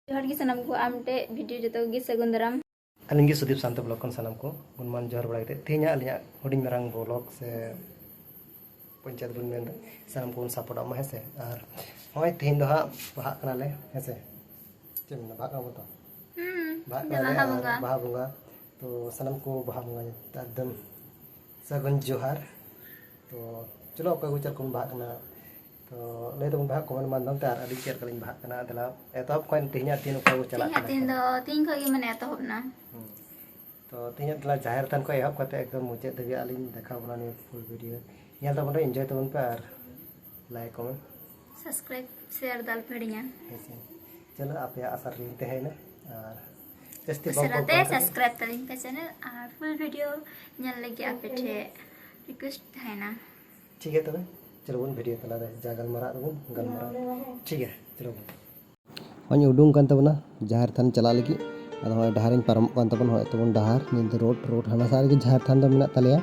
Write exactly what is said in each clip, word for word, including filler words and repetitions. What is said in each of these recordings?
ᱡᱚᱦᱟᱨ ᱜᱮ ᱥᱟᱱᱟᱢ ᱠᱚ, ᱟᱢ ᱴᱷᱮᱡ ᱵᱷᱤᱰᱤᱭᱳ ᱡᱚᱛᱚ ᱜᱮ ᱥᱟᱹᱜᱩᱱ ᱫᱟᱨᱟᱢ᱾ ᱟᱹᱞᱤᱧ ᱜᱮ ᱥᱩᱫᱤᱯ ᱥᱟᱱᱛᱚ ᱵᱞᱚᱜ ᱠᱷᱚᱱ ᱥᱟᱱᱟᱢ ᱠᱚ ᱜᱩᱱᱢᱟᱱ ᱡᱚᱦᱟᱨ ᱵᱟᱲᱟ ᱠᱟᱛᱮ, ᱛᱮᱦᱮᱧᱟᱜ ᱟᱹᱞᱤᱧᱟᱜ ᱦᱩᱰᱤᱧ ᱢᱟᱨᱟᱝ ᱵᱞᱚᱜ ᱥᱮ ᱯᱚᱧᱪᱟᱭᱮᱛ ᱵᱚᱱ ᱢᱮᱱᱫᱟ, ᱥᱟᱱᱟᱢ ᱠᱚᱵᱚᱱ ᱥᱟᱯᱚᱴᱚᱜ ᱢᱟ, ᱦᱮᱸ ᱥᱮ᱾ ᱟᱨ ᱱᱚᱜᱼᱚᱭ ᱛᱮᱦᱮᱧ ᱫᱚ ᱦᱟᱸᱜ ᱵᱟᱦᱟᱜ ᱠᱟᱱᱟᱞᱮ, ᱦᱮᱸ ᱥᱮ᱾ ᱪᱮᱫ ᱢᱮᱱᱟ, ᱵᱟᱦᱟᱜ ᱠᱟᱱᱟ ᱵᱚᱱ ᱛᱚ? ᱦᱩᱸ, ᱵᱟᱦᱟᱜ ᱠᱟᱱᱟᱞᱮ ᱵᱟᱦᱟ ᱟᱨ ᱵᱚᱸᱜᱟ᱾ ᱵᱟᱦᱟ ᱵᱚᱸᱜᱟ᱾ ᱛᱚ ᱥᱟᱱᱟᱢ ᱠᱚ ᱵᱟᱦᱟ ᱵᱚᱸᱜᱟ ᱮᱠᱫᱚᱢ ᱥᱟᱹᱜᱩᱱ ᱡᱚᱦᱟᱨ᱾ ᱛᱚ ᱪᱚᱞᱚ, ᱚᱠᱚᱭ ᱠᱚ ᱪᱮᱫ ᱞᱮᱠᱟ ᱵᱚᱱ ᱵᱟᱦᱟᱜ ᱠᱟᱱᱟ, ᱛᱚ ᱞᱟᱹᱭ ᱛᱟᱵᱚᱱ ᱯᱮ ᱦᱟᱸᱜ ᱠᱚᱢᱮᱱᱴ ᱢᱟᱫᱽᱫᱷᱚᱢ ᱛᱮ, ᱟᱨ ᱟᱹᱞᱤᱧ ᱪᱮᱫ ᱞᱮᱠᱟ ᱞᱤᱧ ᱵᱟᱦᱟᱜ ᱠᱟᱱᱟ᱾ ᱫᱮᱞᱟ ᱮᱛᱚᱦᱚᱵ ᱠᱷᱚᱱ ᱛᱮᱦᱮᱧᱟᱜ ᱫᱤᱱ ᱚᱠᱟ ᱠᱚ ᱪᱟᱞᱟᱜ ᱛᱮᱦᱮᱧᱟᱜ ᱠᱟᱱᱟ ᱫᱤᱱ ᱠᱷᱟᱱ᱾ ᱫᱚ, ᱛᱮᱦᱮᱧ ᱠᱷᱚᱱ ᱜᱮ ᱢᱟᱱᱮ ᱮᱛᱚᱦᱚᱵ ᱮᱱᱟ᱾ ᱦᱩᱸ᱾ ᱛᱚ ᱛᱮᱦᱮᱧᱟᱜ ᱫᱮᱞᱟ ᱡᱟᱦᱮᱨ ᱛᱷᱟᱱ ᱠᱷᱚᱱ ᱮᱦᱚᱵ ᱠᱟᱛᱮ ᱮᱠᱫᱚᱢ ᱢᱩᱪᱟᱹᱫ ᱫᱷᱟᱹᱵᱤᱡ ᱟᱹᱞᱤᱧ ᱫᱮᱠᱷᱟᱣ ᱵᱚᱱᱟ ᱱᱤᱭᱟᱹ ᱯᱷᱩᱞ ᱵᱷᱤᱰᱤᱭᱳ᱾ ᱧᱮᱞ ᱛᱟᱵᱚᱱ ᱯᱮ, ᱤᱱᱡᱚᱭ ᱛᱟᱵᱚᱱ ᱯᱮ ᱟᱨ ᱞᱟᱭᱤᱠ ᱠᱚᱢᱮᱱᱴ᱾ ᱥᱟᱵᱥᱠᱨᱟᱭᱤᱵ, ᱥᱮᱭᱟᱨ ᱫᱚ ᱟᱞᱚᱯᱮ ᱦᱤᱲᱤᱧᱟ᱾ ᱦᱮᱸ ᱥᱮ᱾ ᱪᱚᱞᱚ, ᱟᱯᱮᱭᱟᱜ ᱟᱥᱟ ᱨᱮᱞᱤᱧ ᱛᱟᱦᱮᱸᱭᱮᱱᱟ ᱟᱨ ᱡᱟᱹᱥᱛᱤ ᱵᱟᱝ ᱩᱥᱟᱹᱨᱟ ᱵᱚᱠ ᱛᱮ ᱵᱚᱠ ᱠᱟᱛᱮ᱾ ᱥᱟᱵᱥᱠᱨᱟᱭᱤᱵ ᱛᱟᱹᱞᱤᱧ ᱯᱮ ᱪᱮᱱᱮᱞ ᱟᱨ ᱯᱷᱩᱞ ᱵᱷᱤᱰᱤᱭᱳ ᱧᱮᱞ ᱞᱟᱹᱜᱤᱫ ᱟᱯᱮ ᱴᱷᱮᱱ ᱨᱤᱠᱩᱭᱮᱥᱴ ᱛᱟᱦᱮᱱᱟ᱾ ᱴᱷᱤᱠ ᱜᱮᱭᱟ, ᱛᱚᱵᱮ ᱪᱚᱞᱚ ᱵᱚᱱ ᱵᱷᱤᱰᱤᱭᱳ ᱛᱟᱞᱟ ᱨᱮ ᱡᱟ ᱜᱟᱞᱢᱟᱨᱟᱜ ᱫᱚᱵᱚᱱ ᱜᱟᱞᱢᱟᱨᱟᱣ᱾ ᱴᱷᱤᱠ ᱜᱮᱭᱟ, ᱪᱚᱞᱚ ᱵᱚᱱ᱾ ᱦᱚᱸᱜᱼᱚᱭ ᱩᱰᱩᱝ ᱠᱟᱱ ᱛᱟᱵᱚᱱᱟ ᱡᱟᱦᱮᱨ ᱛᱷᱟᱱ ᱪᱟᱞᱟᱜ ᱞᱟᱹᱜᱤᱫ᱾ ᱟᱫᱚ ᱦᱚᱸᱜᱼᱚᱭ ᱰᱟᱦᱟᱨᱤᱧ ᱯᱟᱨᱚᱢᱚᱜ ᱠᱟᱱ ᱛᱟᱵᱚᱱᱟ, ᱦᱚᱸᱜᱼᱚᱭ ᱛᱟᱵᱚᱱ ᱰᱟᱦᱟᱨ, ᱱᱤᱭᱟᱹ ᱫᱚ ᱨᱳᱰ, ᱨᱳᱰ ᱦᱟᱱᱟ ᱥᱟ ᱨᱮᱜᱮ ᱡᱟᱦᱮᱨ ᱛᱷᱟᱱ ᱫᱚ ᱢᱮᱱᱟᱜ ᱛᱟᱞᱮᱭᱟ᱾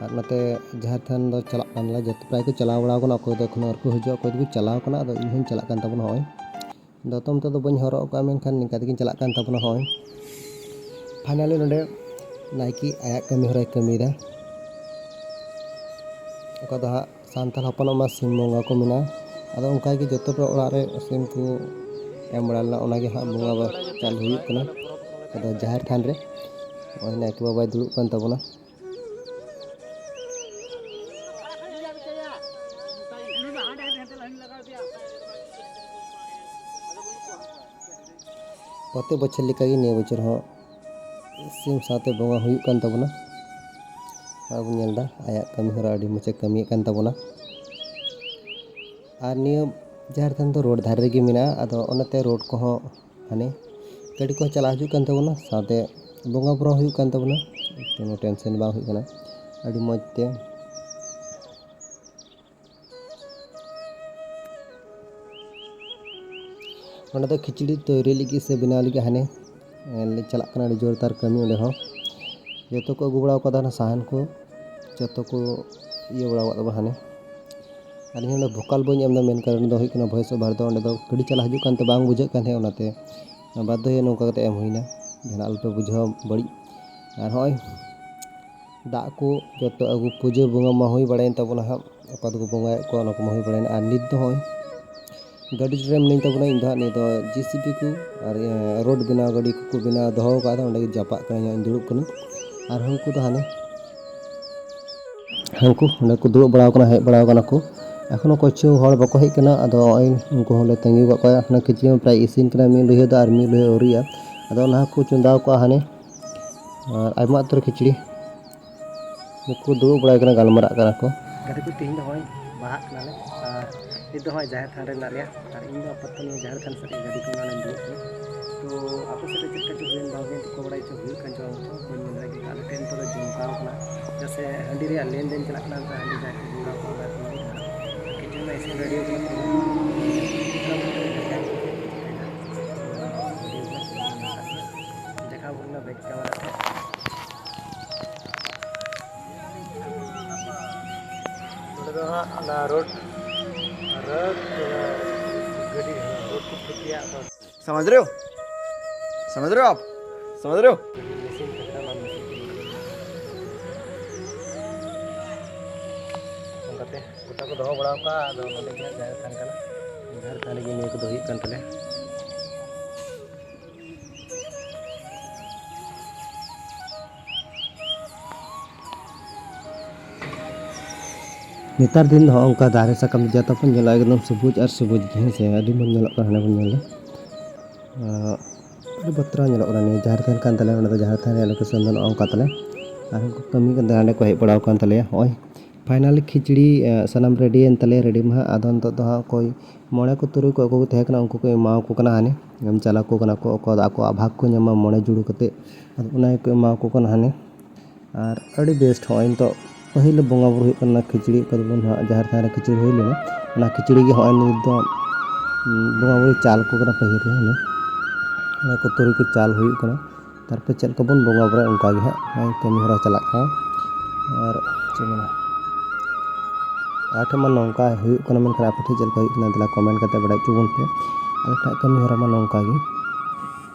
ᱟᱨ ᱱᱚᱛᱮ ᱡᱟᱦᱮᱨ ᱛᱷᱟᱱ ᱫᱚ ᱪᱟᱞᱟᱜ ᱠᱟᱱ ᱜᱮᱭᱟ, ᱡᱚᱛᱚ ᱯᱨᱟᱭ ᱠᱚ ᱪᱟᱞᱟᱣ ᱵᱟᱲᱟᱣ ᱠᱟᱱᱟ, ᱚᱠᱚᱭ ᱫᱚ ᱮᱠᱷᱚᱱᱳ ᱟᱹᱣᱨᱤ ᱠᱚ ᱦᱤᱡᱩᱜᱼᱟ, ᱚᱠᱚᱭ ᱫᱚᱠᱚ ᱪᱟᱞᱟᱣ ᱠᱟᱱᱟ᱾ ᱟᱫᱚ ᱤᱧ ᱦᱚᱸᱧ ᱪᱟᱞᱟᱜ ᱠᱟᱱ ᱛᱟᱵᱚᱱᱟ᱾ ᱦᱚᱸᱜᱼᱚᱭ ᱫᱚᱛᱚᱢ ᱛᱮᱫᱚ ᱵᱟᱹᱧ ᱦᱚᱨᱚᱜ ᱟᱠᱟᱫᱼᱟ, ᱢᱮᱱᱠᱷᱟᱱ ᱱᱤᱝᱠᱟ ᱛᱮᱜᱮᱧ ᱪᱟᱞᱟᱜ ᱠᱟᱱ ᱛᱟᱵᱚᱱᱟ᱾ ᱦᱚᱸᱜᱼᱚᱭ ᱯᱷᱟᱭᱱᱟᱞᱤ ᱱᱚᱰᱮ ᱱᱟᱭᱠᱮ ᱟᱭᱟᱜ ᱠᱟᱹᱢᱤ ᱦᱚᱨᱟᱭ ᱠᱟᱹᱢᱤᱭᱮᱫᱟ᱾ ᱚᱠᱟ ᱫᱚ ᱦᱟᱸᱜ ᱥᱟᱱᱛᱟᱲ ᱦᱚᱯᱚᱱᱟᱜ ᱢᱟ ᱥᱤᱢ ᱵᱚᱸᱜᱟ ᱠᱚ ᱢᱮᱱᱟ᱾ ᱟᱫᱚ ᱚᱱᱠᱟᱜᱮ ᱡᱚᱛᱚ ᱚᱲᱟᱜ ᱨᱮ ᱥᱤᱢ ᱠᱚ ᱮᱢ ᱵᱟᱲᱟ ᱞᱮᱱᱟ, ᱚᱱᱟᱜᱮ ᱦᱟᱸᱜ ᱵᱚᱸᱜᱟ ᱪᱟᱞᱩ ᱦᱩᱭᱩᱜ ᱠᱟᱱᱟ᱾ ᱟᱫᱚ ᱡᱟᱦᱮᱨ ᱛᱷᱟᱱ ᱨᱮ ᱱᱚᱜᱼᱚᱭ ᱱᱟᱭᱠᱮ ᱵᱟᱵᱟᱭ ᱫᱩᱲᱩᱵ ᱠᱟᱱ ᱛᱟᱵᱚᱱᱟ᱾ ᱯᱨᱚᱛᱮᱠ ᱵᱚᱪᱷᱚᱨ ᱞᱮᱠᱟᱜᱮ ᱱᱤᱭᱟᱹ ᱵᱚᱪᱷᱚᱨ ᱦᱚᱸ ᱥᱤᱢ ᱥᱟᱶᱛᱮ ᱵᱚᱸᱜᱟ ᱦᱩᱭᱩᱜ ᱠᱟᱱ ᱛᱟᱵᱚᱱᱟ᱾ ᱟᱨ ᱵᱚᱱ ᱧᱮᱞ ᱮᱫᱟ ᱟᱭᱟᱜ ᱠᱟᱹᱢᱤ ᱦᱚᱨᱟ ᱟᱹᱰᱤ ᱢᱚᱡᱽ ᱮ ᱠᱟᱹᱢᱤᱭᱮᱫ ᱠᱟᱱ ᱛᱟᱵᱚᱱᱟ᱾ ᱟᱨ ᱱᱤᱭᱟᱹ ᱡᱟᱦᱮᱨ ᱛᱷᱟᱱ ᱫᱚ ᱨᱳᱰ ᱫᱷᱟᱨᱮ ᱨᱮᱜᱮ ᱢᱮᱱᱟᱜᱼᱟ, ᱟᱫᱚ ᱚᱱᱟᱛᱮ ᱨᱳᱰ ᱠᱚᱦᱚᱸ ᱦᱟᱱᱮ ᱜᱟᱹᱰᱤ ᱠᱚᱦᱚᱸ ᱪᱟᱞᱟᱣ ᱦᱤᱡᱩᱜ ᱠᱟᱱ ᱛᱟᱵᱚᱱᱟ, ᱥᱟᱶᱛᱮ ᱵᱚᱸᱜᱟ ᱵᱩᱨᱩ ᱦᱚᱸ ᱦᱩᱭᱩᱜ ᱠᱟᱱ ᱛᱟᱵᱚᱱᱟ, ᱠᱳᱱᱳ ᱴᱮᱱᱥᱮᱱ ᱵᱟᱝ ᱦᱩᱭᱩᱜ ᱠᱟᱱᱟ᱾ ᱟᱹᱰᱤ ᱢᱚᱡᱽ ᱛᱮ ᱱᱚᱸᱰᱮ ᱫᱚ ᱠᱷᱤᱪᱲᱤ ᱛᱚᱭᱨᱤ ᱞᱟᱹᱜᱤᱫ ᱥᱮ ᱵᱮᱱᱟᱣ ᱞᱟᱹᱜᱤᱫ ᱦᱟᱱᱮ, ᱮ, ᱪᱟᱞᱟᱜ ᱠᱟᱱᱟ ᱟᱹᱰᱤ ᱡᱳᱨᱫᱟᱨ ᱠᱟᱹᱢᱤ ᱚᱸᱰᱮ ᱦᱚᱸ᱾ ᱡᱚᱛᱚ ᱠᱚ ᱟᱹᱜᱩ ᱵᱟᱲᱟ ᱟᱠᱟᱫᱟ ᱚᱱᱟ ᱥᱟᱦᱟᱱ ᱠᱚ᱾ ᱡᱚᱛᱚ ᱠᱚ ᱤᱭᱟᱹ ᱵᱟᱲᱟ ᱟᱠᱟᱫ ᱛᱟᱵᱚᱱᱟ ᱦᱟᱱᱮ᱾ ᱟᱨ ᱤᱧ ᱚᱸᱰᱮ ᱵᱷᱳᱠᱟᱞ ᱵᱟᱹᱧ ᱮᱢ ᱮᱫᱟ, ᱢᱮᱱ ᱠᱟᱨᱚᱱ ᱫᱚ ᱦᱩᱭᱩᱜ ᱠᱟᱱᱟ voice over ᱫᱚ ᱚᱸᱰᱮ ᱫᱚ ᱜᱟᱹᱰᱤ ᱪᱟᱞᱟᱜ ᱦᱤᱡᱩᱜ ᱠᱟᱱᱛᱮ ᱵᱟᱝ ᱵᱩᱡᱷᱟᱹᱜ ᱠᱟᱱ ᱛᱟᱦᱮᱸᱫ, ᱚᱱᱟᱛᱮ ᱵᱟᱫᱽᱫᱷᱚ ᱦᱚᱭᱮ ᱱᱚᱝᱠᱟ ᱠᱟᱛᱮ ᱮᱢ ᱦᱩᱭᱱᱟ᱾ ᱡᱟᱦᱟᱱᱟᱜ ᱟᱞᱚᱯᱮ ᱵᱩᱡᱷᱟᱹᱣᱟ ᱵᱟᱹᱲᱤᱡ᱾ ᱟᱨ ᱦᱚᱸᱜᱼᱚᱭ ᱫᱟᱜ ᱠᱚ ᱡᱚᱛᱚ ᱟᱹᱜᱩ, ᱯᱩᱡᱟᱹ ᱵᱚᱸᱜᱟ ᱢᱟ ᱦᱩᱭ ᱵᱟᱲᱟᱭᱮᱱ ᱛᱟᱵᱚᱱᱟ ᱦᱟᱸᱜ, ᱚᱠᱟ ᱫᱚᱠᱚ ᱵᱚᱸᱜᱟᱭᱮᱫ ᱠᱚᱣᱟ ᱚᱱᱟ ᱠᱚᱢᱟ ᱦᱩᱭ ᱵᱟᱲᱟᱭᱮᱱᱟ᱾ ᱟᱨ ᱱᱤᱛ ᱫᱚ ᱦᱚᱸᱜᱼᱚᱭ ᱜᱟᱹᱰᱤ ᱨᱮ ᱢᱤᱱᱟᱹᱧ ᱛᱟᱵᱚᱱᱟ, ᱤᱧ ᱫᱚ ᱦᱟᱸᱜ ᱱᱤᱭᱟᱹ ᱫᱚ ᱡᱮ ᱥᱤ ᱵᱤ ᱠᱚ ᱟᱨ, ᱮ, ᱨᱳᱰ ᱵᱮᱱᱟᱣ ᱜᱟᱹᱰᱤ ᱠᱚᱠᱚ ᱵᱮᱱᱟᱣ ᱫᱚᱦᱚ ᱟᱠᱟᱫᱟ, ᱚᱸᱰᱮ ᱜᱮ ᱡᱟᱯᱟᱜ ᱠᱟᱹᱱᱟᱹᱧ ᱦᱟᱸᱜ, ᱤᱧ ᱫᱩᱲᱩᱵ ᱠᱟᱹᱱᱟᱹᱧ᱾ ᱟᱨ ᱦᱟᱹᱱᱠᱩ ᱫᱚ ᱦᱟᱱᱮ, ᱦᱟᱹᱱᱠᱩ ᱚᱸᱰᱮ ᱠᱚ ᱫᱩᱲᱩᱵ ᱵᱟᱲᱟ ᱟᱠᱟᱱᱟ, ᱦᱮᱡ ᱵᱟᱲᱟ ᱟᱠᱟᱱᱟ ᱠᱚ᱾ ᱮᱠᱷᱚᱱᱳ ᱠᱤᱪᱷᱩ ᱦᱚᱲ ᱵᱟᱠᱚ ᱦᱮᱡ ᱟᱠᱟᱱᱟ, ᱟᱫᱚ ᱱᱚᱜᱼᱚᱭ ᱩᱱᱠᱩ ᱦᱚᱸᱞᱮ ᱛᱟᱺᱜᱤ ᱟᱠᱟᱫ ᱠᱚᱣᱟ᱾ ᱚᱱᱟ ᱠᱷᱤᱪᱲᱤ ᱢᱟ ᱯᱨᱟᱭ ᱤᱥᱤᱱ ᱠᱟᱱᱟ, ᱢᱤᱫ ᱞᱩᱭᱦᱟᱹ ᱫᱚ ᱟᱨ ᱢᱤᱫ ᱞᱩᱭᱦᱟᱹ ᱟᱹᱣᱨᱤᱭᱟᱜᱼᱟ᱾ ᱟᱫᱚ ᱚᱱᱟ ᱠᱚ ᱪᱚᱸᱫᱟ ᱟᱠᱟᱫᱼᱟ ᱦᱟᱱᱮ, ᱟᱨ ᱟᱭᱢᱟ ᱩᱛᱟᱹᱨ ᱠᱷᱤᱪᱲᱤ᱾ ᱱᱩᱠᱩ ᱫᱩᱲᱩᱵ ᱵᱟᱲᱟᱭ ᱠᱟᱱᱟ, ᱜᱟᱞᱢᱟᱨᱟᱜ ᱠᱟᱱᱟ ᱠᱚ᱾ ᱜᱟᱛᱮ ᱠᱚ, ᱛᱮᱦᱮᱧ ᱫᱚ ᱦᱚᱸᱜᱼᱚᱭ ᱵᱟᱦᱟᱜ ᱠᱟᱱᱟᱞᱮ ᱟᱨ ᱱᱤᱛ ᱫᱚ ᱦᱚᱸᱜᱼᱚᱭ ᱡᱟᱦᱮᱨ ᱛᱷᱟᱱ ᱨᱮ ᱢᱮᱱᱟᱜ ᱞᱮᱭᱟ ᱟᱨ ᱤᱧ ᱫᱚ ᱟᱯᱟᱛᱚᱛᱚ ᱱᱤᱭᱟᱹ ᱡᱟᱦᱮᱨ ᱛᱷᱟᱱ ᱥᱮᱫ ᱨᱮ ᱜᱟᱹᱰᱤ ᱠᱚ ᱢᱮᱱᱟᱜ ᱞᱮ ᱫᱩᱲᱩᱵ ᱠᱟᱱᱟ᱾ ᱛᱚ ᱟᱯᱮ ᱥᱮᱫ ᱨᱮ ᱪᱮᱫ ᱞᱮᱠᱟ ᱪᱚ ᱦᱩᱭᱮᱱ ᱵᱟᱝ ᱦᱩᱭᱮᱱ ᱛᱩᱠᱟᱹ ᱵᱟᱲᱟᱭ ᱪᱚ ᱦᱩᱭᱩᱜ ᱠᱟᱱ ᱪᱚ ᱵᱟᱝ ᱪᱚ ᱵᱟᱹᱧ ᱢᱮᱱ ᱫᱟᱲᱮᱭᱟᱜ ᱠᱟᱱᱟ᱾ ᱟᱞᱮ ᱴᱷᱮᱱ ᱱᱤᱛᱚᱜ ᱫᱚ ᱡᱚᱢᱠᱟᱣ ᱠᱟᱱᱟ, ᱪᱮᱫᱟᱜ ᱥᱮ ᱦᱟᱺᱰᱤ ᱨᱮᱭᱟᱜ ᱞᱮᱱᱫᱮᱱ ᱪᱟᱞᱟᱜ ᱠᱟᱱᱟ᱾ ᱦᱟᱺᱰᱤ ᱡᱟᱦᱟᱸᱭ ᱠᱚ ᱵᱚᱸᱜᱟ ᱠᱚ ᱚᱱᱟ ᱠᱚ ᱠᱤᱪᱷᱩ ᱢᱟ ᱤᱥᱤᱱ ᱨᱮᱰᱤ ᱠᱟᱱᱟ᱾ ᱫᱮᱠᱷᱟᱣ ᱵᱚᱱ ᱢᱮ ᱵᱮᱠ ᱠᱮᱢᱮᱨᱟ ᱛᱮ᱾ ᱱᱚᱰᱮ ᱫᱚ ᱦᱟᱸᱜ ᱚᱱᱟ ᱨᱳᱰ, ᱨᱳᱰ, ᱜᱟᱹᱰᱤ, ᱨᱳᱰ ᱠᱚ ᱯᱷᱩᱴᱤᱭᱟ᱾ समझ रहे हो? समझ रहे हो आप? समझ रहे हो? ᱢᱮᱥᱤᱱ ᱠᱟᱱᱟ, ᱚᱱᱟ ᱢᱮᱥᱤᱱ ᱛᱮ ᱚᱱᱠᱟᱛᱮ ᱜᱚᱴᱟ ᱠᱚ ᱫᱚᱦᱚ ᱵᱟᱲᱟ ᱟᱠᱟᱫᱼᱟ᱾ ᱟᱫᱚ ᱱᱚᱰᱮ ᱜᱮ ᱦᱟᱸᱜ ᱡᱟᱦᱮᱨ ᱛᱷᱟᱱ ᱠᱟᱱᱟ, ᱡᱟᱦᱮᱨ ᱛᱷᱟᱱ ᱨᱮᱜᱮ ᱱᱤᱭᱟᱹ ᱠᱚᱫᱚ ᱦᱩᱭᱩᱜ ᱠᱟᱱ ᱛᱟᱞᱮᱭᱟ᱾ ᱱᱮᱛᱟᱨ ᱫᱤᱱ ᱫᱚ ᱦᱚᱸᱜᱼᱚ ᱱᱚᱝᱠᱟ ᱫᱟᱨᱮ ᱥᱟᱠᱟᱢ ᱡᱚᱛᱚ ᱠᱷᱚᱱ ᱧᱮᱞᱚᱜᱼᱟ ᱮᱠᱫᱚᱢ ᱥᱩᱵᱩᱡᱽ ᱟᱨ ᱥᱩᱵᱩᱡᱽ ᱜᱮ, ᱦᱮᱸ ᱥᱮ? ᱟᱹᱰᱤ ᱢᱚᱡᱽ ᱧᱮᱞᱚᱜ ᱠᱟᱱᱟ᱾ ᱦᱟᱸᱰᱮ ᱵᱚᱱ ᱧᱮᱞ ᱮᱫᱟ, ᱟᱸ, ᱟᱹᱰᱤ ᱵᱟᱛᱨᱟᱣ ᱧᱮᱞᱚᱜ ᱠᱟᱱᱟ᱾ ᱱᱤᱭᱟᱹ ᱡᱟᱦᱮᱨ ᱛᱷᱟᱱ ᱠᱟᱱ ᱛᱟᱞᱮᱭᱟ, ᱚᱸᱰᱮ ᱫᱚ ᱡᱟᱦᱮᱨ ᱛᱷᱟᱱ ᱨᱮᱭᱟᱜ ᱞᱳᱠᱮᱥᱚᱱ ᱫᱚ ᱱᱚᱜᱼᱚ ᱱᱚᱝᱠᱟ ᱛᱟᱞᱮ᱾ ᱟᱨ ᱩᱱᱠᱩ ᱠᱟᱹᱢᱤ ᱠᱟᱱ ᱛᱟᱞᱮᱭᱟ, ᱦᱟᱸᱰᱮ ᱠᱚ ᱦᱮᱡ ᱵᱟᱲᱟᱣ ᱠᱟᱱ ᱛᱟᱞᱮᱭᱟ᱾ ᱦᱚᱸᱜᱼᱚᱭ ᱯᱷᱟᱭᱱᱟᱞᱤ ᱠᱷᱤᱪᱲᱤ, ᱟᱸ, ᱥᱟᱱᱟᱢ ᱨᱮᱰᱤᱭᱮᱱ ᱛᱟᱞᱮᱭᱟ, ᱨᱮᱰᱤ ᱢᱟ ᱦᱟᱸᱜ᱾ ᱟᱫᱚ ᱱᱤᱛᱚᱜ ᱫᱚ ᱦᱟᱸᱜ ᱚᱠᱚᱭ ᱢᱚᱬᱮ ᱠᱚ ᱛᱩᱨᱩᱭ ᱠᱚ ᱚᱠᱚᱭ ᱠᱚ ᱛᱟᱦᱮᱸ ᱠᱟᱱᱟ, ᱩᱱᱠᱩ ᱠᱚ ᱮᱢᱟᱣᱟᱠᱚ ᱠᱟᱱᱟ ᱦᱟᱱᱮ, ᱮᱢ ᱪᱟᱞᱟᱣ ᱟᱠᱚ ᱠᱟᱱᱟ ᱠᱚ᱾ ᱚᱠᱚᱭ ᱫᱚ ᱟᱠᱚᱣᱟᱜ ᱵᱷᱟᱜᱽ ᱠᱚ ᱧᱟᱢᱟ ᱢᱚᱬᱮ ᱡᱩᱲᱩ ᱠᱟᱛᱮ, ᱟᱫᱚ ᱚᱱᱟ ᱜᱮᱠᱚ ᱮᱢᱟᱣᱟᱠᱚ ᱠᱟᱱᱟ ᱦᱟᱱᱮ᱾ ᱟᱨ ᱟᱹᱰᱤ ᱵᱮᱥᱴ ᱦᱚᱸᱜᱼᱚᱭ ᱱᱤᱛᱚᱜ ᱯᱟᱹᱦᱤᱞ ᱵᱚᱸᱜᱟ ᱵᱩᱨᱩ ᱦᱩᱭᱩᱜ ᱠᱟᱱᱟ, ᱠᱷᱤᱪᱲᱤ ᱚᱠᱟ ᱫᱚᱵᱚᱱ ᱦᱟᱸᱜ ᱡᱟᱦᱮᱨ ᱛᱷᱟᱱ ᱨᱮ ᱠᱷᱤᱪᱲᱤ ᱦᱩᱭ ᱞᱮᱱᱟ, ᱚᱱᱟ ᱠᱷᱤᱪᱲᱤ ᱜᱮ ᱦᱚᱸᱜᱼᱚᱭ ᱱᱤᱛ ᱫᱚ, ᱩᱸ, ᱵᱚᱸᱜᱟ ᱵᱩᱨᱩ ᱪᱟᱞ ᱠᱚ ᱠᱟᱱᱟ ᱯᱟᱹᱦᱤᱞ ᱨᱮ ᱦᱟᱱᱮ᱾ ᱚᱱᱟ ᱠᱚ ᱛᱩᱨᱩᱭ ᱠᱚ ᱪᱟᱞ ᱦᱩᱭᱩᱜ ᱠᱟᱱᱟ᱾ ᱛᱟᱨᱯᱚᱨᱮ ᱪᱮᱫ ᱞᱮᱠᱟ ᱵᱚᱱ ᱵᱚᱸᱜᱟ ᱵᱩᱨᱩᱭᱟ ᱚᱱᱠᱟ ᱜᱮ ᱦᱟᱸᱜ ᱱᱚᱜᱼᱚᱭ ᱠᱟᱹᱢᱤ ᱦᱚᱨᱟ ᱪᱟᱞᱟᱜ ᱠᱟᱱᱟ᱾ ᱟᱨ ᱪᱮᱫ ᱢᱮᱱᱟ, ᱟᱞᱮ ᱴᱷᱮᱱ ᱢᱟ ᱱᱚᱝᱠᱟ ᱦᱩᱭᱩᱜ ᱠᱟᱱᱟ, ᱢᱮᱱᱠᱷᱟᱱ ᱟᱯᱮ ᱴᱷᱮᱱ ᱪᱮᱫ ᱞᱮᱠᱟ ᱦᱩᱭᱩᱜ ᱠᱟᱱᱟ, ᱫᱮᱞᱟ comment ᱠᱟᱛᱮ ᱵᱟᱲᱟᱭ ᱦᱚᱪᱚ ᱵᱚᱱ ᱯᱮ᱾ ᱟᱞᱮ ᱴᱷᱮᱱ ᱠᱟᱹᱢᱤ ᱦᱚᱨᱟ ᱢᱟ ᱱᱚᱝᱠᱟ ᱜᱮ᱾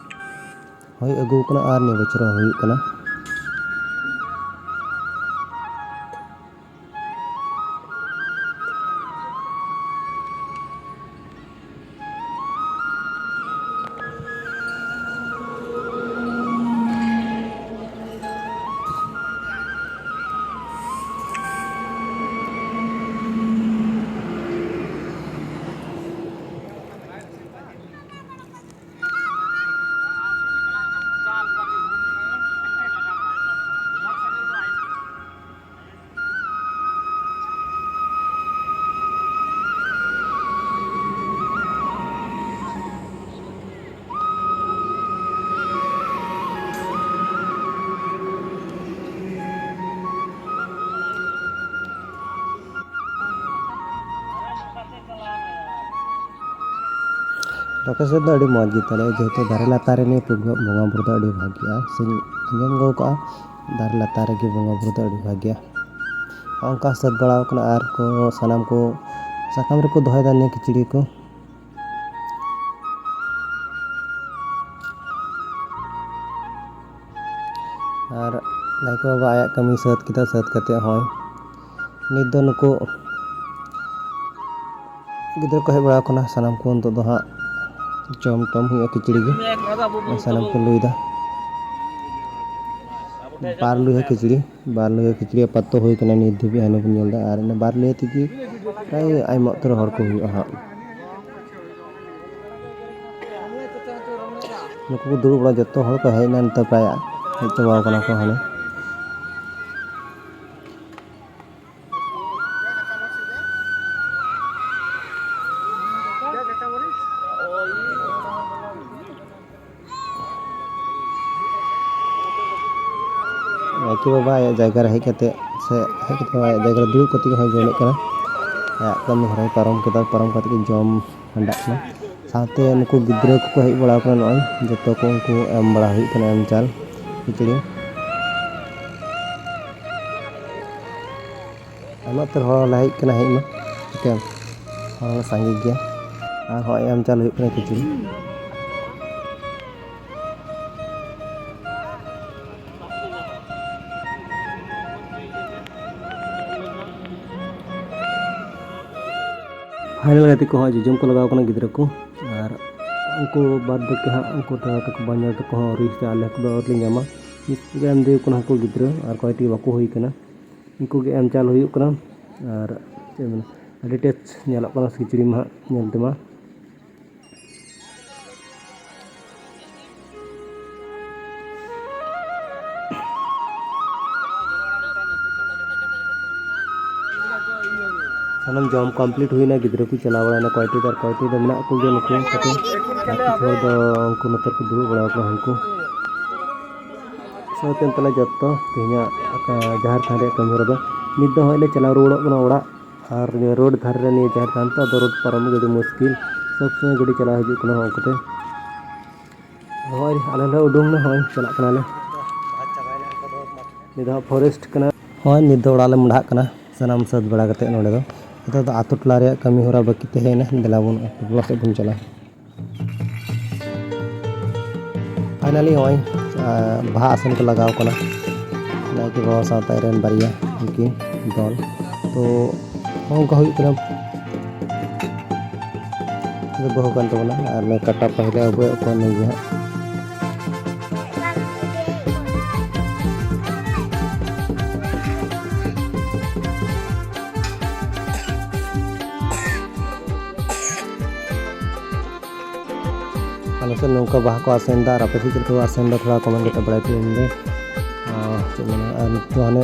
ᱦᱩᱭ ᱟᱹᱜᱩ ᱠᱟᱱᱟ ᱟᱨ ᱱᱤᱭᱟᱹ ᱵᱚᱪᱷᱚᱨ ᱦᱚᱸ ᱦᱩᱭᱩᱜ ᱠᱟᱱᱟ᱾ Location ᱫᱚ ᱟᱹᱰᱤ ᱢᱚᱡᱽ ᱜᱮ ᱛᱟᱞᱮᱭᱟ, ᱡᱮᱦᱮᱛᱩ ᱫᱟᱨᱮ ᱞᱟᱛᱟᱨ ᱨᱮ ᱱᱤᱭᱟᱹ ᱵᱚᱸᱜᱟ ᱵᱩᱨᱩ ᱫᱚ ᱟᱹᱰᱤ ᱵᱷᱟᱹᱜᱤᱭᱟ᱾ ᱥᱮᱧ ᱟᱸᱡᱚᱢ ᱟᱹᱜᱩ ᱠᱟᱜᱼᱟ, ᱫᱟᱨᱮ ᱞᱟᱛᱟᱨ ᱨᱮᱜᱮ ᱵᱚᱸᱜᱟ ᱵᱩᱨᱩ ᱫᱚ ᱟᱹᱰᱤ ᱵᱷᱟᱹᱜᱤᱭᱟ᱾ ᱚᱱᱠᱟ ᱥᱟᱹᱛ ᱵᱟᱲᱟᱣ ᱠᱟᱱᱟ ᱟᱨ ᱠᱚ ᱥᱟᱱᱟᱢ ᱠᱚ ᱥᱟᱠᱟᱢ ᱨᱮᱠᱚ ᱫᱚᱦᱚᱭᱮᱫᱟ ᱱᱤᱭᱟᱹ ᱠᱷᱤᱪᱲᱤ ᱠᱚ᱾ ᱟᱨ ᱱᱟᱭᱠᱮ ᱵᱟᱵᱟ ᱟᱭᱟᱜ ᱠᱟᱹᱢᱤ ᱥᱟᱹᱛ ᱠᱮᱫᱟ, ᱥᱟᱹᱛ ᱠᱟᱛᱮ ᱦᱚᱸᱭ ᱱᱤᱛ ᱫᱚ ᱱᱩᱠᱩ ᱜᱤᱫᱽᱨᱟᱹ ᱠᱚ ᱦᱮᱡ ᱵᱟᱲᱟ ᱟᱠᱟᱱᱟ, ᱥᱟᱱᱟᱢ ᱠᱚ ᱱᱤᱛᱚᱜ ᱫᱚ ᱦᱟᱸᱜ ᱡᱚᱢ ᱴᱚᱢ ᱦᱩᱭᱩᱜᱼᱟ ᱠᱷᱤᱪᱲᱤ ᱜᱮ᱾ ᱥᱟᱱᱟᱢ ᱠᱚ ᱞᱩᱭᱫᱟ ᱵᱟᱨ ᱞᱩᱭᱦᱟᱹ ᱠᱷᱤᱪᱲᱤ, ᱵᱟᱨ ᱞᱩᱭᱦᱟᱹ ᱠᱷᱤᱪᱲᱤ ᱟᱯᱟᱛᱚᱛᱚ ᱦᱩᱭ ᱠᱟᱱᱟ ᱱᱤᱛ ᱫᱷᱟᱹᱵᱤᱡ, ᱦᱟᱱᱮ ᱵᱚᱱ ᱧᱮᱞ ᱮᱫᱟ᱾ ᱟᱨ ᱤᱱᱟᱹ ᱵᱟᱨ ᱞᱩᱭᱦᱟᱹ ᱛᱮᱜᱮ ᱯᱨᱟᱭ ᱟᱭᱢᱟ ᱩᱛᱟᱹᱨ ᱦᱚᱲ ᱠᱚ ᱦᱩᱭᱩᱜᱼᱟ ᱦᱟᱸᱜ᱾ ᱱᱩᱠᱩ ᱠᱚ ᱫᱩᱲᱩᱵ ᱵᱟᱲᱟ, ᱡᱚᱛᱚ ᱦᱚᱲ ᱠᱚ ᱦᱮᱡ ᱮᱱᱟ, ᱱᱤᱛᱚᱜ ᱯᱨᱟᱭ ᱦᱮᱡ ᱪᱟᱵᱟᱣ ᱠᱟᱱᱟ ᱠᱚ ᱦᱟᱱᱮ᱾ ᱱᱟᱭᱠᱮ ᱵᱟᱵᱟ ᱟᱭᱟᱜ ᱡᱟᱭᱜᱟ ᱨᱮ ᱦᱮᱡ ᱠᱟᱛᱮ, ᱥᱮ ᱦᱮᱡ ᱠᱟᱛᱮ ᱟᱭᱟᱜ ᱡᱟᱭᱜᱟ ᱨᱮ ᱫᱩᱲᱩᱵ ᱠᱟᱛᱮ ᱦᱚᱸᱭ ᱡᱚᱢᱮᱫ ᱠᱟᱱᱟ᱾ ᱟᱭᱟᱜ ᱠᱟᱹᱢᱤ ᱦᱚᱨᱟᱭ ᱯᱟᱨᱚᱢ ᱠᱮᱫᱟ, ᱯᱟᱨᱚᱢ ᱠᱟᱛᱮ ᱜᱮ ᱡᱚᱢ ᱦᱟᱸᱰᱟᱜ ᱠᱟᱱᱟ᱾ ᱥᱟᱶᱛᱮ ᱱᱩᱠᱩ ᱜᱤᱫᱽᱨᱟᱹ ᱠᱚᱠᱚ ᱦᱮᱡ ᱵᱟᱲᱟ ᱟᱠᱟᱱᱟ, ᱱᱚᱜᱼᱚᱭ ᱡᱚᱛᱚ ᱠᱚ ᱩᱱᱠᱩ ᱮᱢ ᱵᱟᱲᱟ ᱦᱩᱭᱩᱜ ᱠᱟᱱᱟ, ᱮᱢ ᱪᱟᱞ ᱠᱷᱤᱪᱲᱤ᱾ ᱟᱭᱢᱟ ᱩᱛᱟᱹᱨ ᱦᱚᱲ ᱞᱮ ᱦᱮᱡ ᱠᱟᱱᱟ, ᱦᱮᱡ ᱢᱟ᱾ ᱴᱷᱤᱠᱟᱹ ᱦᱚᱲ ᱞᱮ ᱥᱟᱸᱜᱮ ᱜᱮᱭᱟ᱾ ᱟᱨ ᱦᱚᱸᱜᱼᱚᱭ ᱮᱢ ᱪᱟᱞ ᱦᱩᱭᱩᱜ ᱠᱟᱱᱟ ᱠᱷᱤᱪᱩᱲᱤ᱾ ᱯᱷᱟᱭᱱᱟᱞ ᱜᱟᱛᱮ ᱠᱚ ᱦᱚᱸ ᱡᱚᱡᱚᱢ ᱠᱚ ᱞᱟᱜᱟᱣ ᱠᱟᱱᱟ ᱜᱤᱫᱽᱨᱟᱹ ᱠᱚ, ᱟᱨ ᱩᱱᱠᱩ ᱵᱟᱫᱽ ᱵᱟᱹᱠᱤ ᱦᱟᱸᱜ ᱩᱱᱠᱩ ᱫᱟᱫᱟ ᱛᱟᱠᱚ ᱵᱟᱧᱚᱨ ᱛᱟᱠᱚ ᱦᱚᱸ ᱟᱹᱣᱨᱤ ᱥᱮ ᱟᱞᱮ ᱠᱚᱫᱚ ᱟᱹᱣᱨᱤ ᱞᱮ ᱧᱟᱢᱟ᱾ ᱢᱤᱫ ᱜᱮ ᱮᱢ ᱫᱤᱭᱟᱹ ᱠᱟᱱᱟ ᱩᱱᱠᱩ ᱜᱤᱫᱽᱨᱟᱹ, ᱟᱨ ᱠᱚᱭᱴᱤ ᱵᱟᱠᱚ ᱦᱩᱭ ᱠᱟᱱᱟ᱾ ᱩᱱᱠᱩ ᱜᱮ ᱮᱢ ᱪᱟᱞ ᱦᱩᱭᱩᱜ ᱠᱟᱱᱟ᱾ ᱟᱨ ᱪᱮᱫ ᱢᱮᱱᱟ, ᱟᱹᱰᱤ ᱴᱮᱥᱴ ᱧᱮᱞᱚᱜ ᱠᱟᱱᱟ ᱠᱷᱤᱪᱩᱲᱤ ᱢᱟ ᱦᱟᱸᱜ ᱧᱮᱞ ᱛᱮᱢᱟ᱾ ᱥᱟᱱᱟᱢ ᱡᱚᱢ ᱠᱚᱢᱯᱞᱤᱴ ᱦᱩᱭᱱᱟ, ᱜᱤᱫᱽᱨᱟᱹ ᱠᱚ ᱪᱟᱞᱟᱣ ᱵᱟᱲᱟᱭᱱᱟ, ᱠᱚᱭᱴᱤ ᱟᱨ ᱠᱚᱭᱴᱤ ᱫᱚ ᱢᱮᱱᱟᱜ ᱠᱚᱜᱮᱭᱟ ᱱᱩᱠᱩ ᱠᱟᱛᱮ, ᱟᱨ ᱠᱤᱪᱷᱩ ᱦᱚᱲ ᱫᱚ ᱩᱱᱠᱩ ᱱᱚᱛᱮ ᱨᱮᱠᱚ ᱫᱩᱲᱩᱵ ᱵᱟᱲᱟ ᱟᱠᱟᱱᱟ᱾ ᱩᱱᱠᱩ ᱥᱟᱶᱛᱮ ᱛᱟᱞᱮ ᱡᱚᱛᱚ ᱛᱮᱦᱮᱧᱟᱜ ᱡᱟᱦᱮᱨ ᱛᱷᱟᱱ ᱨᱮᱭᱟᱜ ᱠᱟᱹᱢᱤ ᱦᱚᱨᱟ ᱫᱚ ᱱᱤᱛ ᱫᱚ ᱦᱚᱸᱜᱼᱚᱭ ᱞᱮ ᱪᱟᱞᱟᱣ ᱨᱩᱣᱟᱹᱲᱚᱜ ᱠᱟᱱᱟ ᱚᱲᱟᱜ᱾ ᱟᱨ ᱱᱤᱭᱟᱹ ᱨᱳᱰ ᱫᱷᱟᱨᱮ ᱨᱮ ᱱᱤᱭᱟᱹ ᱡᱟᱦᱮᱨ ᱛᱷᱟᱱ ᱛᱚ, ᱟᱫᱚ ᱨᱳᱰ ᱯᱟᱨᱚᱢ ᱜᱮ ᱟᱹᱰᱤ ᱢᱩᱥᱠᱤᱞ, ᱥᱚᱵ ᱥᱚᱢᱚᱭ ᱜᱟᱹᱰᱤ ᱪᱟᱞᱟᱣ ᱦᱤᱡᱩᱜ ᱠᱟᱱᱟ ᱦᱚᱸᱜᱼᱚ ᱱᱚᱝᱠᱟᱛᱮ᱾ ᱦᱚᱸᱜᱼᱚᱭ ᱟᱞᱮ ᱞᱮ ᱩᱰᱩᱝ ᱱᱟ, ᱦᱚᱸᱜᱼᱚᱭ ᱪᱟᱞᱟᱜ ᱠᱟᱱᱟᱞᱮ᱾ ᱱᱤᱭᱟᱹ ᱫᱚ ᱦᱟᱸᱜ ᱯᱷᱚᱨᱮᱥᱴ ᱠᱟᱱᱟ᱾ ᱦᱚᱸᱜᱼᱚᱭ ᱱᱤᱛ ᱫᱚ ᱚᱲᱟᱜ ᱞᱮ ᱢᱚᱰᱷᱟᱜ ᱠᱟᱱᱟ, ᱥᱟᱱᱟᱢ ᱥᱟᱹᱛ ᱵᱟᱲᱟ ᱠᱟᱛᱮ ᱱᱚᱸᱰᱮ ᱫᱚ᱾ ᱱᱤᱛᱚᱜ ᱫᱚ ᱟᱛᱳ ᱴᱚᱞᱟ ᱨᱮᱭᱟᱜ ᱠᱟᱹᱢᱤ ᱦᱚᱨᱟ ᱵᱟᱹᱠᱤ ᱛᱟᱦᱮᱸᱭᱮᱱᱟ, ᱫᱮᱞᱟ ᱵᱚᱱ ᱟᱛᱳ ᱴᱚᱞᱟ ᱥᱮᱫ ᱵᱚᱱ ᱪᱟᱞᱟᱜᱼᱟ᱾ ᱯᱷᱟᱭᱱᱟᱞᱤ ᱱᱚᱜᱼᱚᱭ, ᱟᱸ, ᱵᱟᱦᱟ ᱟᱥᱮᱱ ᱠᱚ ᱞᱟᱜᱟᱣ ᱠᱟᱱᱟ ᱱᱟᱭᱠᱮ ᱵᱟᱵᱟ ᱥᱟᱶᱛᱮ ᱟᱡ ᱨᱮᱱ ᱵᱟᱨᱭᱟ ᱩᱱᱠᱤᱱ ᱫᱚᱞ᱾ ᱛᱚ ᱱᱚᱜᱼᱚ ᱱᱚᱝᱠᱟ ᱦᱩᱭᱩᱜ ᱠᱟᱱᱟ, ᱱᱩᱭ ᱵᱟᱹᱦᱩ ᱠᱟᱱ ᱛᱟᱵᱚᱱᱟ, ᱟᱨ ᱱᱩᱭ ᱠᱟᱴᱟ ᱯᱟᱭᱨᱟ ᱟᱵᱚᱭᱟᱜ ᱚᱠᱚᱭ ᱱᱩᱭ ᱜᱮ ᱦᱟᱸᱜ᱾ ᱟᱞᱮ ᱥᱮᱫ ᱱᱚᱝᱠᱟ ᱵᱟᱦᱟ ᱠᱚ ᱟᱥᱮᱱ ᱮᱫᱟ, ᱟᱨ ᱟᱯᱮ ᱥᱮᱫ ᱪᱮᱫ ᱞᱮᱠᱟ ᱠᱚ ᱟᱥᱮᱱ ᱮᱫᱟ, ᱛᱷᱚᱲᱟ ᱠᱚᱢᱮᱱᱴ ᱠᱟᱛᱮ ᱵᱟᱲᱟᱭ ᱦᱚᱪᱚᱧ ᱢᱮ᱾ ᱟᱨ ᱪᱮᱫ ᱢᱮᱱᱟ, ᱟᱨ ᱱᱤᱛᱚᱜ ᱦᱟᱱᱮ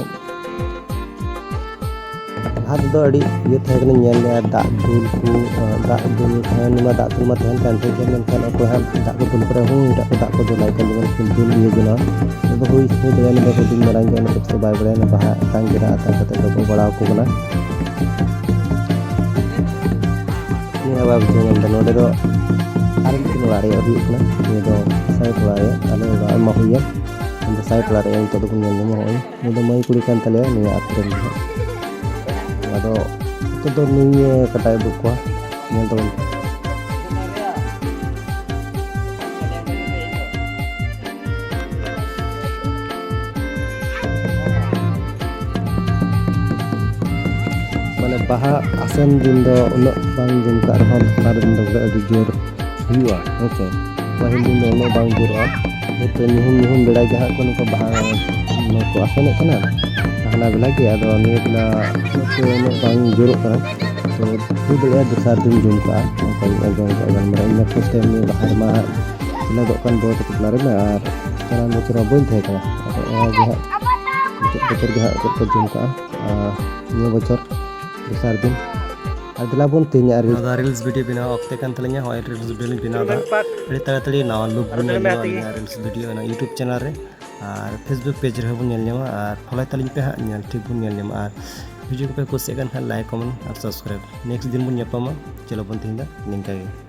ᱞᱟᱦᱟ ᱛᱮᱫᱚ ᱟᱹᱰᱤ ᱤᱭᱟᱹ ᱛᱟᱦᱮᱸ ᱠᱟᱱᱟ, ᱧᱮᱞ ᱞᱮᱜᱼᱟ, ᱫᱟᱜ ᱫᱩᱞ ᱠᱚ, ᱟᱨ ᱫᱟᱜ ᱫᱩᱞ ᱛᱟᱦᱮᱱ ᱢᱟ, ᱫᱟᱜ ᱫᱩᱞ ᱢᱟ ᱛᱟᱦᱮᱱ ᱠᱟᱱ ᱛᱟᱦᱮᱸ ᱜᱮ, ᱢᱮᱱᱠᱷᱟᱱ ᱚᱠᱚᱭ ᱦᱟᱸᱜ ᱫᱟᱜ ᱠᱚ ᱫᱩᱞ ᱯᱚᱨᱮ ᱦᱚᱸ ᱮᱴᱟᱜ ᱠᱚ ᱫᱟᱜ ᱠᱚ ᱫᱩᱞᱟᱭ ᱠᱟᱱ, ᱡᱮᱢᱚᱱ ᱠᱚ ᱫᱩᱞ ᱤᱭᱟᱹ ᱡᱚᱱᱟ᱾ ᱟᱫᱚ ᱦᱩᱭ, ᱦᱩᱭ ᱫᱟᱲᱮᱭᱟᱜᱼᱟ, ᱱᱚᱰᱮ ᱦᱩᱰᱤᱧ ᱢᱟᱨᱟᱝ ᱜᱮ, ᱚᱱᱟ ᱛᱮ ᱵᱟᱭ ᱵᱟᱲᱟᱭᱟ, ᱚᱱᱟ ᱵᱟᱦᱟ ᱟᱛᱟᱝ ᱠᱮᱫᱟ, ᱟᱛᱟᱝ ᱠᱟᱛᱮ ᱰᱚᱵᱚᱜ ᱵᱟᱲᱟ ᱟᱠᱚ ᱠᱟᱱᱟ᱾ ᱱᱤᱭᱟᱹ ᱵᱟᱭ ᱵᱩᱡᱷᱟᱹᱣ ᱧᱟᱢ ᱮᱫᱟ, ᱱᱚᱰᱮ ᱫᱚ ᱟᱨ ᱢᱤᱫᱴᱮᱱ ᱚᱲᱟᱜ ᱨᱮᱭᱟᱜ ᱦᱩᱭᱩᱜ ᱠᱟᱱᱟ᱾ ᱱᱤᱭᱟᱹ ᱫᱚ ᱥᱟᱭᱤᱰ ᱚᱲᱟᱜ ᱨᱮᱭᱟᱜ, ᱟᱞᱮ ᱚᱲᱟᱜ ᱢᱟ ᱦᱩᱭᱟ, ᱱᱤᱭᱟᱹ ᱫᱚ ᱥᱟᱭᱤᱰ ᱚᱲᱟᱜ ᱨᱮᱭᱟᱜ ᱱᱤᱛᱚᱜ ᱫᱚᱵᱚᱱ ᱧᱮᱞ ᱧᱟᱢᱟ᱾ ᱱᱚᱜᱼᱚᱭ ᱱᱤᱭᱟᱹ ᱫᱚ ᱢᱟᱹᱭ ᱠᱩᱲᱤ ᱠᱟᱱ ᱛᱟᱞᱮᱭᱟ, ᱱᱤᱭᱟᱹ ᱟᱹᱛᱩ ᱨᱮᱱ ᱜᱮ ᱦᱟᱸᱜ᱾ ᱟᱫᱚ ᱱᱤᱛᱚᱜ ᱫᱚ ᱱᱩᱭ ᱮ ᱠᱟᱴᱟᱣ ᱩᱫᱩᱜ ᱠᱚᱣᱟ, ᱧᱮᱞ ᱛᱟᱵᱚᱱ ᱯᱮ᱾ ᱢᱟᱱᱮ ᱵᱟᱦᱟ ᱟᱥᱮᱱ ᱫᱤᱱ ᱫᱚ ᱩᱱᱟᱹᱜ ᱵᱟᱝ ᱡᱚᱢ ᱠᱟᱜ ᱨᱮᱦᱚᱸ, ᱫᱚᱥᱟᱨ ᱫᱤᱱ ᱫᱚ ᱵᱚᱞᱮ ᱟᱹᱰᱤ ᱡᱳᱨ ᱦᱩᱭᱩᱜᱼᱟ, ᱦᱮᱸ ᱥᱮ᱾ ᱯᱟᱹᱦᱤᱞ ᱫᱤᱱ ᱫᱚ ᱩᱱᱟᱹᱜ ᱵᱟᱝ ᱡᱳᱨᱚᱜᱼᱟ, ᱡᱮᱦᱮᱛᱩ ᱧᱩᱦᱩᱢ ᱧᱩᱦᱩᱢ ᱵᱮᱲᱟ ᱜᱮ ᱦᱟᱸᱜ ᱠᱚ ᱱᱚᱝᱠᱟ ᱵᱟᱦᱟ ᱠᱚ ᱟᱥᱮᱱᱮᱫ ᱠᱟᱱᱟ, ᱦᱟᱱᱟ ᱵᱮᱞᱟ ᱜᱮ᱾ ᱟᱫᱚ ᱱᱤᱭᱟᱹ ᱵᱮᱞᱟ ᱩᱱᱟᱹᱜ ᱫᱚ ᱩᱱᱟᱹᱜ ᱵᱟᱝ ᱡᱳᱨᱚᱜ ᱠᱟᱱᱟ, ᱛᱚ ᱦᱩᱭ ᱫᱟᱲᱮᱭᱟᱜᱼᱟ ᱫᱚᱥᱟᱨ ᱫᱤᱱ ᱡᱚᱢ ᱠᱟᱜᱼᱟ, ᱚᱱᱠᱟᱧ ᱟᱸᱡᱚᱢ ᱠᱟᱜᱼᱟ ᱜᱟᱞᱢᱟᱨᱟᱣ᱾ ᱤᱧ ᱢᱟ first time ᱱᱤᱭᱟᱹ ᱵᱟᱦᱟ ᱨᱮᱢᱟ ᱦᱟᱸᱜ ᱥᱮᱞᱮᱫᱚᱜ ᱠᱟᱱ ᱵᱚᱦᱩᱛ ᱴᱚᱞᱟ ᱨᱮᱢᱟ, ᱟᱨ ᱪᱟᱞᱟᱣ ᱵᱚᱪᱷᱚᱨ ᱢᱟ ᱵᱟᱹᱧ ᱛᱟᱦᱮᱸ ᱠᱟᱱᱟ᱾ ᱟᱫᱚ ᱚᱱᱟ ᱜᱮ ᱦᱟᱸᱜ ᱱᱤᱛᱚᱜ ᱵᱚᱪᱷᱚᱨ ᱜᱮ ᱦᱟᱸᱜ ᱪᱮᱫ ᱠᱚ ᱡᱚᱢ ᱠᱟᱜᱼᱟ, ᱟᱨ ᱱᱤᱭᱟᱹ ᱵᱚᱪᱷᱚᱨ ᱫᱚᱥᱟᱨ ᱫᱤᱱ᱾ ᱟᱨ ᱫᱮᱞᱟ ᱵᱚᱱ ᱛᱮᱦᱮᱧᱟᱜ reels᱾ ᱱᱚᱣᱟ ᱫᱚ reels video ᱵᱮᱱᱟᱣ ᱚᱠᱛᱮ ᱠᱟᱱ ᱛᱟᱹᱞᱤᱧᱟ᱾ ᱦᱚᱸᱜᱼᱚᱭ reels video ᱞᱤᱧ ᱵᱮᱱᱟᱣ ᱮᱫᱟ᱾ ᱟᱹᱰᱤ ᱛᱟᱲᱟᱛᱟᱲᱤ ᱱᱟᱣᱟ look ᱵᱚᱱ ᱧᱮᱞ ᱧᱟᱢᱟ ᱟᱹᱞᱤᱧᱟᱜ reels video ᱚᱱᱟ YouTube channel ᱨᱮ, ᱟᱨ Facebook page ᱨᱮᱦᱚᱸ ᱵᱚᱱ ᱧᱮᱞ ᱧᱟᱢᱟ, ᱟᱨ follow ᱛᱟᱹᱞᱤᱧ ᱯᱮ ᱦᱟᱸᱜ, ᱧᱮᱞ ᱴᱷᱤᱠ ᱵᱚᱱ ᱧᱮᱞ ᱧᱟᱢᱟ᱾ ᱟᱨ video ᱠᱚᱯᱮ ᱠᱩᱥᱤᱭᱟᱜ ᱠᱟᱱ ᱠᱷᱟᱱ like, comment ᱟᱨ subscribe᱾ Next ᱫᱤᱱ ᱵᱚᱱ ᱧᱟᱯᱟᱢᱟ᱾ ᱪᱚᱞᱚ ᱵᱚᱱ ᱛᱮᱦᱮᱧ ᱫᱚ ᱱᱤᱝᱠᱟ ᱜᱮ᱾